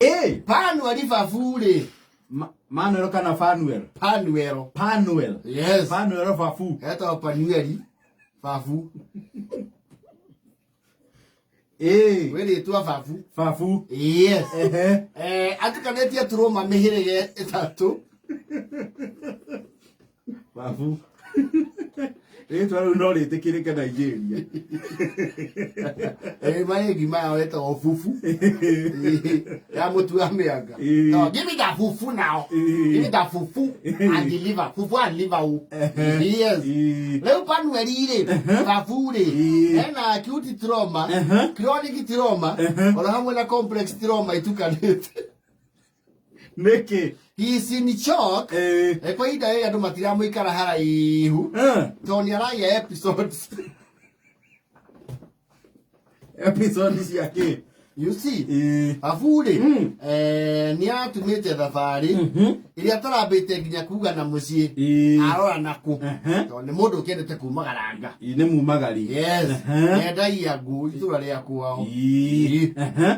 Ĩ, Panueli babu rĩ. Manuel kana Fanuel? Panuel. Panuel. Yes. Panuel babu. Etagwo Panueli babu. Ĩ, Gwĩ rĩtwa babu. Babu. Yes. Ehe. Atukanĩtie turũma mĩhĩrĩga ĩtatũ. Babu. Rĩtwa rĩu no rĩtĩkĩrĩke Nigeria. Marĩ ngima yao ĩtagwo fufu. Ya mũtu wa mĩanga. No, give me that fufu now. Give me that fufu and deliver. Fufu and liver. O. Yes. Rĩu Panueli rĩ, babu rĩ, ena acute trauma, chronic trauma, ona hamwe na complex trauma itukanĩte. Nĩkĩ? He is in shock. Kwa ihinda rĩrĩ andũ matiramũikara haraihu tondũ nĩ aragĩa episodes. Episode cia kĩ? You see, babu rĩ, nĩ atumĩte thabarĩ ĩrĩa atarambĩte nginya kuga na mũciĩ arora nakũ, tondũ nĩ mũndũ ũkĩendete kumagaranga. Ĩ, nĩ mumagari. Yes. Endagia ngũ itũra rĩa kwao.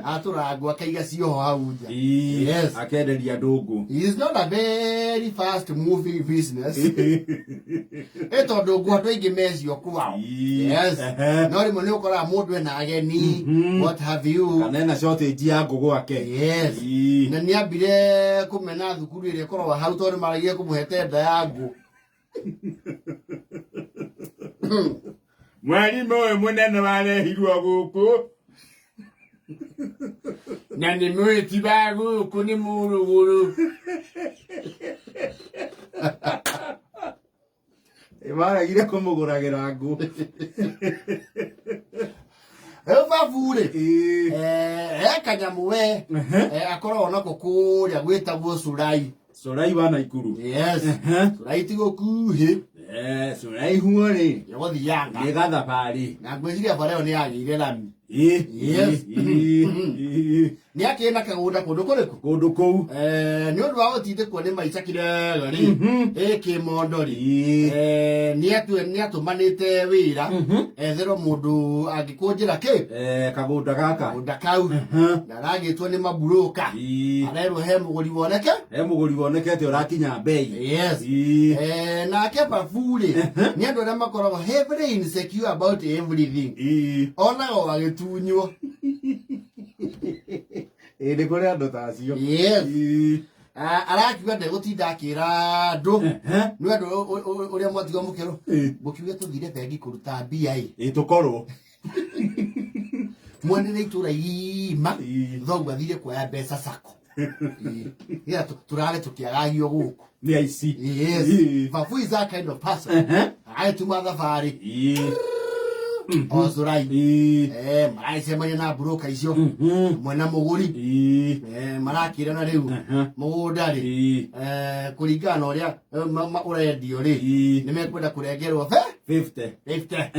Atũraga ngũ akaiga cioho hau nja. Yes. Akenderia andũ ngũ. It is not a very fast moving business. Ĩ tondũ ngũ andũ aingĩ mecio kwao. Yes. No rĩmwe nĩ ũkoraga mũndũ ena ageni, what have you. Kana ena shortage ya ngũ gwake. Yes. Na nĩ ambire kũmena thukuru ĩrĩa ĩkoragwo hau tondũ nĩ maregire kũmũhe tenda ya ngũ. Mwarimũ ũyũ mũnene warehirwo gũkũ. Na nĩ mwĩti wa gũkũ nĩ mũrũgũrũ. Maregire kũmũgũragĩra ngũ. Rĩu babu rĩ, he kanyamũ we akoragwo nako kũrĩa gwĩtagwo Curai. Curai wa Naikuru. Yes. Curai ti gũkuhĩ. Curai huo rĩ. Nĩgũthianga. Nĩ gathabarĩ. Na ngwĩciria bara ĩyo nĩ yagĩire rami. Yes. Nĩ akĩrĩ na kagũnda kũndũ kũrĩkũ? Kũndũ kũu. Nĩ ũndũ wa gũtindĩkwo nĩ maica kĩrega rĩ, ĩ kĩmondo rĩ, nĩ atũmanĩte wĩra etherwo mũndũ angĩkũnjĩra kĩ? Kagũnda gaka. Kagũnda kau. Na aragĩtwo nĩ maburũka. Arerwo he mũgũri woneke. He mũgũri wonekete ũrakinya mbei. Yes. Nake babu rĩ, nĩ andũ arĩa makoragwo heavily insecure about everything. Onaga o agĩtunywo. Ĩ, nĩ kũrĩ andũ ta acio. Yes. Arakiuga ndegũtinda akĩra andũ. Nĩ andũ ũrĩa mwatigwo mũkĩrwo. Mũkiuge tũthire bengi kũruta mbia ĩ. Ĩ, tũkorwo. Mwenere itũra igima thoguo athire kuoya mbeca sako. Nĩgetha tũrare tũkĩagagio gũkũ. Nĩ aici. Yes. Babu is that kind of person. Agĩtuma thabarĩ o Curai. Maragĩcemania na mburũka icio mwena mũgũri. Marakĩrana rĩu mũgũnda rĩ, kũringana na ũrĩa ũrendio rĩ, nĩ mekwenda kũrengerwo be 50. 50.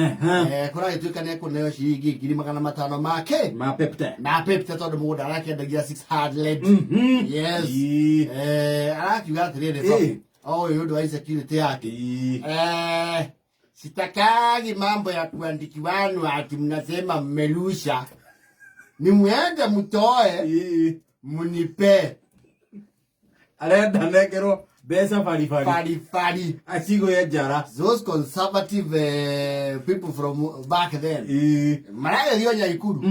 Kũragĩtuĩka nĩ ekũneo ciringi 500,000 make Ma pepte. Na pepte tondũ mũgũnda arakĩendagia 600. Yes. Arakiuga atĩrĩrĩ, o ũyũ ũndũ wa insecurity yake. Sitakagi mambo ya kuandikiwanwa ati mnasema mmerusha. Ni muende mtoe munipe. Arenda nengerwo mbeca baribari. Baribari. Acigũe njara. Those conservative people from back then. Maragĩthiĩ o Nyaikuru.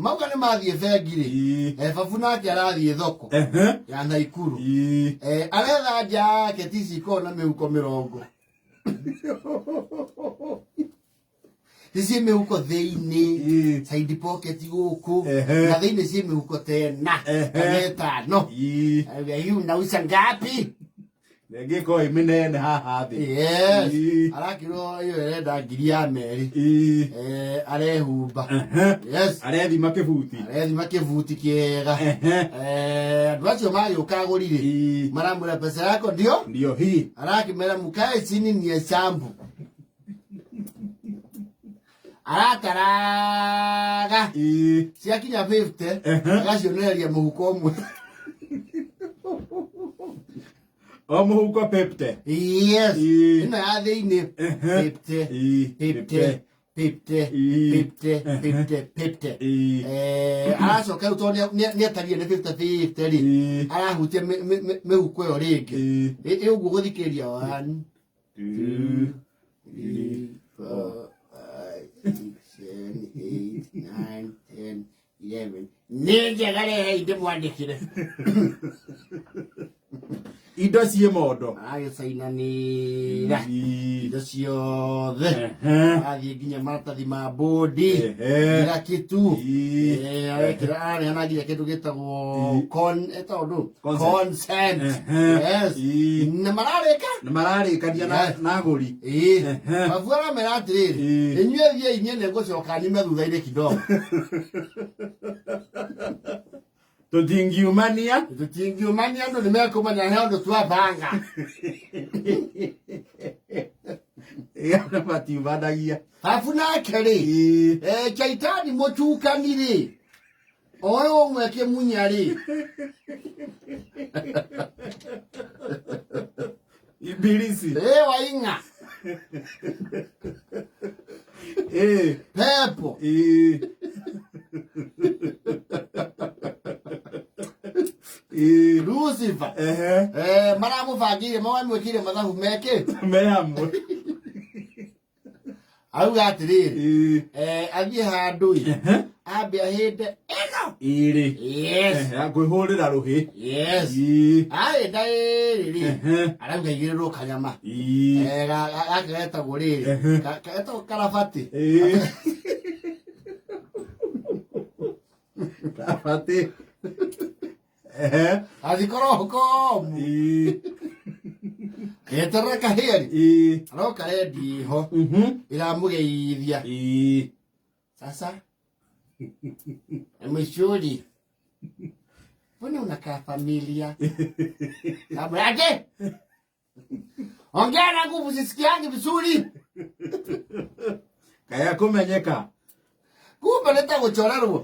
Mauga nĩ mathiĩ bengi rĩ. Babu nake arathiĩ thoko ya Naikuru. Aretha jaketi cikoragwo na mĩhuko 20. Ici mĩhuko thĩinĩ, side pocket gũkũ, na thĩinĩ ciĩ mĩhuko tena kana ĩtano. Hiu nauca ngapi? Ĩngĩkorwo ĩ mĩnene haha thĩ. Yes. Arakĩrwo ĩyo ĩrenda ngiri ya merĩ. Arehumba. Yes. Arethima kĩbuti. Arethima kĩbuti kĩega. Andũ acio magĩũka agũri rĩ, maramwĩra pesa yako ndio? Ndio hii. Arakĩmera mkae chini ni hesabu. Arataraga. Ciakinya 50, agacionereria mũhuko ũmwe. O mũhuko pepte. Yes. Ĩno ya thĩinĩ. Pepte. Pepte. 50, 50, 50, 50. Aracoka rĩu tondũ nĩatarire nĩ 50 50 rĩ, arahutia mĩhuko ĩyo rĩngĩ. Ĩ ũguo gũthikĩrĩria 1, 2, 3, 4, 5, 6, 7, 8, 9, 10, 11. Nĩ njega, rehei ndĩmwandĩkĩre. Indo ciĩ mondo. Aragĩcainanĩra indo ciothe, athiĩ nginya maratathi ma bodi, kila kitu. Arekĩra, araneana nginya kĩndũ gĩtagwo con ĩtagwo ndũ? Consent. Consent. Yes. Na mararĩka. Nĩ mararĩkania na agũri. Ĩĩ, babu aramera atĩrĩrĩ, inyuĩ thiĩi, niĩ nĩngũcoka nyume thutha-inĩ kidogo. Tũtingiumania. Tũtingiumania, andũ nĩ mekũmenya he ũndũ twabanga. Andũ matiumanagia. Babu nake rĩ, chaitani mũcukani rĩ, oĩ ũmwe kĩmunya rĩ. Ibilisi. Ĩ waing'a. Pepo. Ĩĩ. Lucifer. Maramũbangĩire, mamwĩkĩire mathabu mekĩ. Me hamwe. Auga atĩrĩrĩ, athiĩ handũ ĩ, ambe ahĩnde ĩno. Ĩrĩ. Yes. Kwĩhũrĩra rũhĩ. Yes. Ahĩnda ĩrĩ rĩ, arauga igĩrĩrwo kanyama. Gaka getagwo rĩrĩ, getagwo karabati. Kabati. Athikorwo komu. Eterera kahĩari. Aroka rendi ho ĩramũgeithia. Sasa mshuri, mbona unakaa familia? Kamwake, ongea na nguvu, sisikiangi vizuri. Kaya kũmenyeka. Kumbe nĩ ta gũchorerwo.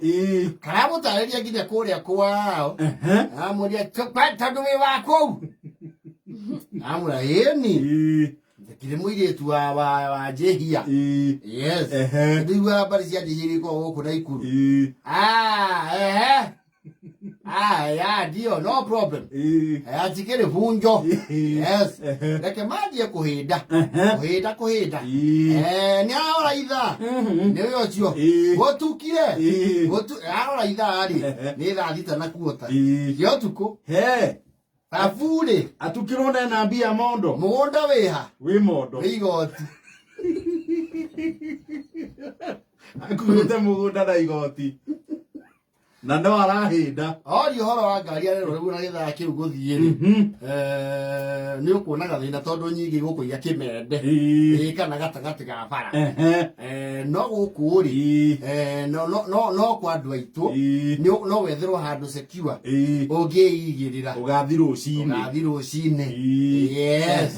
Karamũtarĩria nginya kũrĩa kwao. Amũria, tondũ wĩ wa kũu? Amũra, ĩni. Ndikĩrĩ mũirĩtu wa njĩhia. Yes. Ndiguaga mbari cia njĩhia iria ikoragwo gũkũ Naikuru. Ah, ehe. Ah, ya, ndio, no problem. Atikĩrĩ bunjo. Yes. Reke manjie kũhĩnda. Kũhĩnda, kũhĩnda. Nĩ arora ithaa. Nĩ ũyũ ũcio. Gũtukire. Arora ithaa rĩ. Nĩ thaa 6 na kuota. Cia ũtukũ. He. Babu rĩ. Atukirwo nena mbia mondo. Mũgũnda wĩha? Wĩ mondo. Wĩ igoti. Akuĩte mũgũnda na igoti. Na no arahĩnda. Oria ũhoro wa ngari arerwo rĩu na gĩthaa kĩu gũthiĩ rĩ, nĩ ũkuona gathĩna tondũ nyingĩ gũkũiga kĩmende. Ĩĩ, kana gatagatĩ ga bara. No gũkũ rĩ, no no no no kwa andũ aitũ, no wetherwo handũ secure ũngĩigĩrĩra. Ũgathi rũcinĩ. Ũgathi rũcinĩ. Yes.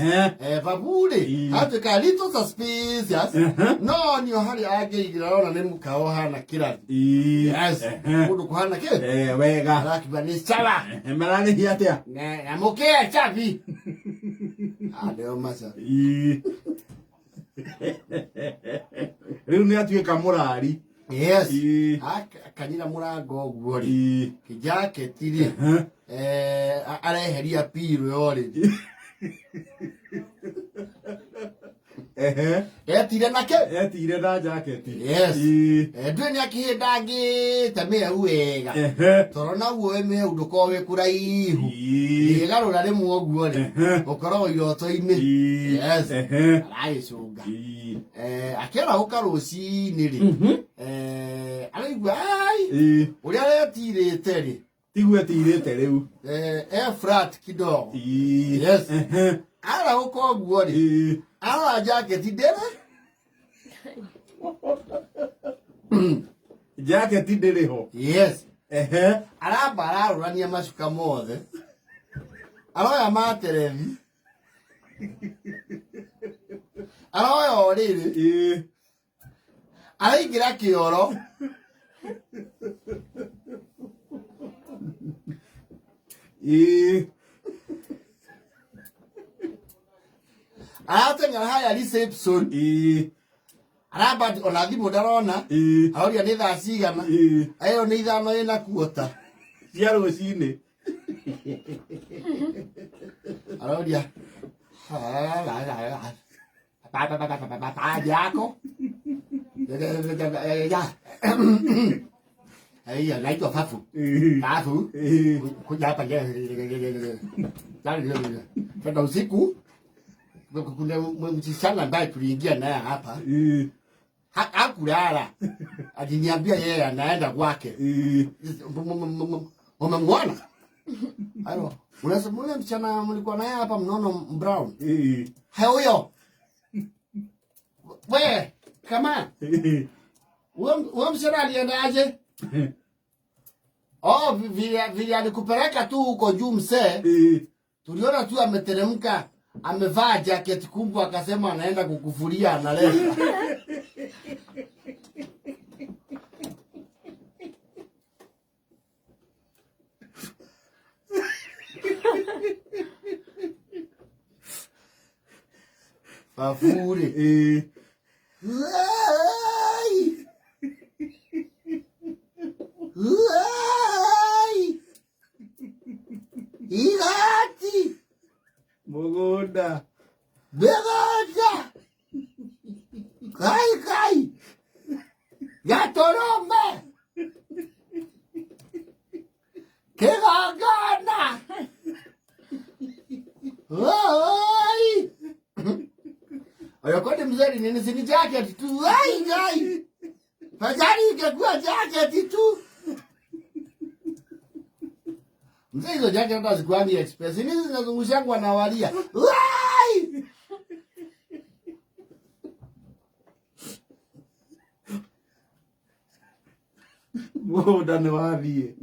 Babu rĩ, atuĩka little suspicious, no nio harĩa angĩigĩrĩra ona nĩ mũkawa ũhana kĩrathi. Yes. Kũndũ kũhana kĩ? Wega. Arakiuga nĩ sawa. Mararĩhia atĩa? Na mũkĩe chabi. Ah, nĩo maca. Rĩu nĩ atuĩka mũrari. Yes. Akanyira mũrango ũguo rĩ, kĩjaketi rĩ, areheria pillow yo rĩ. Etire nake? Etire na jaketi. Yes. Ndũĩ nĩ akĩhĩndangĩte mĩhehu wega. Toro naguo wĩ mĩhehu ndũkoragwo wĩ kũraihu. Ĩgarũra rĩmwe ũguo rĩ, ũkoragwo iroto-inĩ. Yes. Aragĩcũnga. Akĩarahũka rũcinĩ rĩ, araigua ai, ũrĩa aretirĩte rĩ. Tiguo etirĩte rĩu. E flat kidogo. Yes. Arahũka ũguo rĩ, arora jaketi ndĩrĩ. Jaketi ndĩrĩ ho. Yes. Aramba ararũrania macuka mothe. Aroya materethi. Aroya ũrĩrĩ. Araingĩra kĩoro. Arateng'era haya reception. Aramba ona thimũ ndarona. Aroria nĩ thaa cigana. Ĩyo nĩ 5 ĩna kuota. Cia rũcinĩ. Aroria yako. Aya, naitwa Fafu. Fafu. Kuja hapa tena usiku kuna msichana ambaye tuliingia naye hapa hakulala, aliniambia yeye anaenda kwake. Umemwona? Alo, unasema ule msichana mlikuwa naye hapa mnono brown. Hai huyo. We, kama. Huyo msichana alienda aje? Oh, vile alikupeleka tu huko juu msee. Tuliona tu ameteremka, amevaa jacket kubwa akasema anaenda kukufulia analeta. Fafuri. Ai! Ai! Igati! Mugunda. Mugunda! Kai kai! Gatorome! Kigongona! Oi! Oyokoni mzee nini si ni jacket tu. Ai ai! Fadhali ingekuwa jacket tu. Mzee hizo jacket hata zikuangi express. Nini zinazungushangwa na walia. Ai! Mũgũnda nĩ wathiĩ.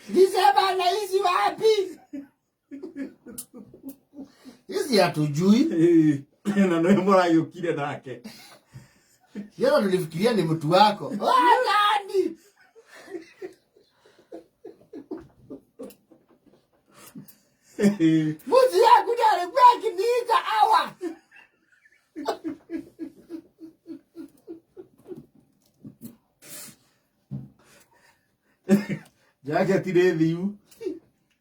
Nisema na hizi wapi? Hizi hatujui. Na nĩ mũragĩũkire nake. Yeye tulifikiria ni mtu wako. Nani? Mbuzi yangu ndiye alikuwa akiniita awa. Jacket nĩ thiu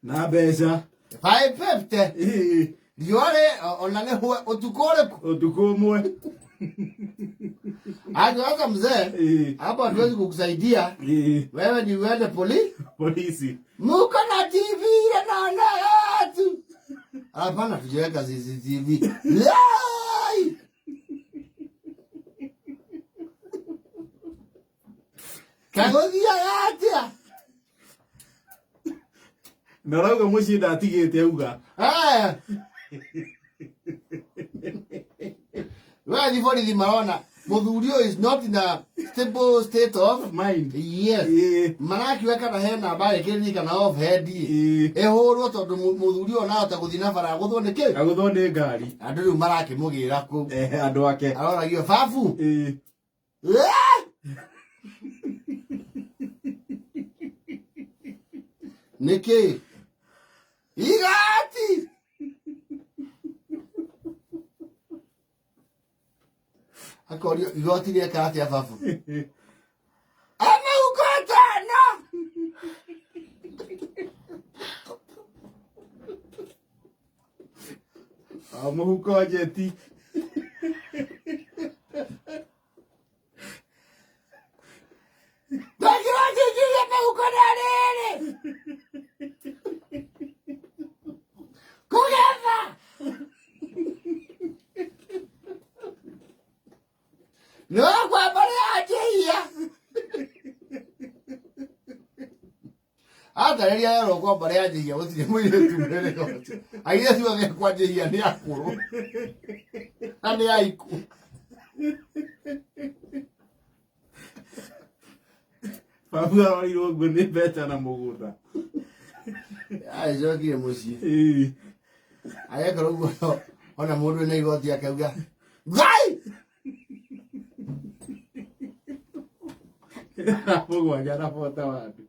na mbeca. 550. Riũa rĩ ona nĩ ũtukũ ũrĩkũ? Ũtukũ ũmwe. Aje sasa mzee, hapo hatuwezi kukusaidia. Wewe ni uende polisi. Muko na TV ile naona watu. Hapana, tujaweka CCTV. Lai! Kagothia atia. Na ũrauga mũciĩ ndatigĩte auga. Aya. Wewe ni borithi marona muthuri ũyũ is not in a stable state of mind. Yes. Marakiuga kana he namba ĩkĩririkana off head ĩhũrwo tondũ mũthuri ũyũ nahota gũthiĩ na bara agũthwo nĩ kĩ? Agũthwo nĩ ngari. Andũ rĩu marakĩmũgĩra kũu. Andũ ake. Aroragio babu. Nĩkĩ? Igati! Akorio igoti rĩeka atĩa babu? Amauko atano! O mũhuko njeti. Ndakĩra njĩkĩrie mĩhuko na rĩrĩ! Kũgetha! No kwamba rĩanjĩhia. Atarĩria yerwo kwamba rĩanjĩhia gũtirĩ mũirĩtu mwĩrĩ ũcio. Airĩtu othe kwanjĩhia nĩ akũrũ. Na nĩ aiku. Babu arorirwo ũguo nĩ mbeca na mũgũnda. Agĩcokire mũciĩ. Agĩkorwo ũguo ona mũndũ wĩna igoti akauga Ngai! Mũgwanja na bota wandu.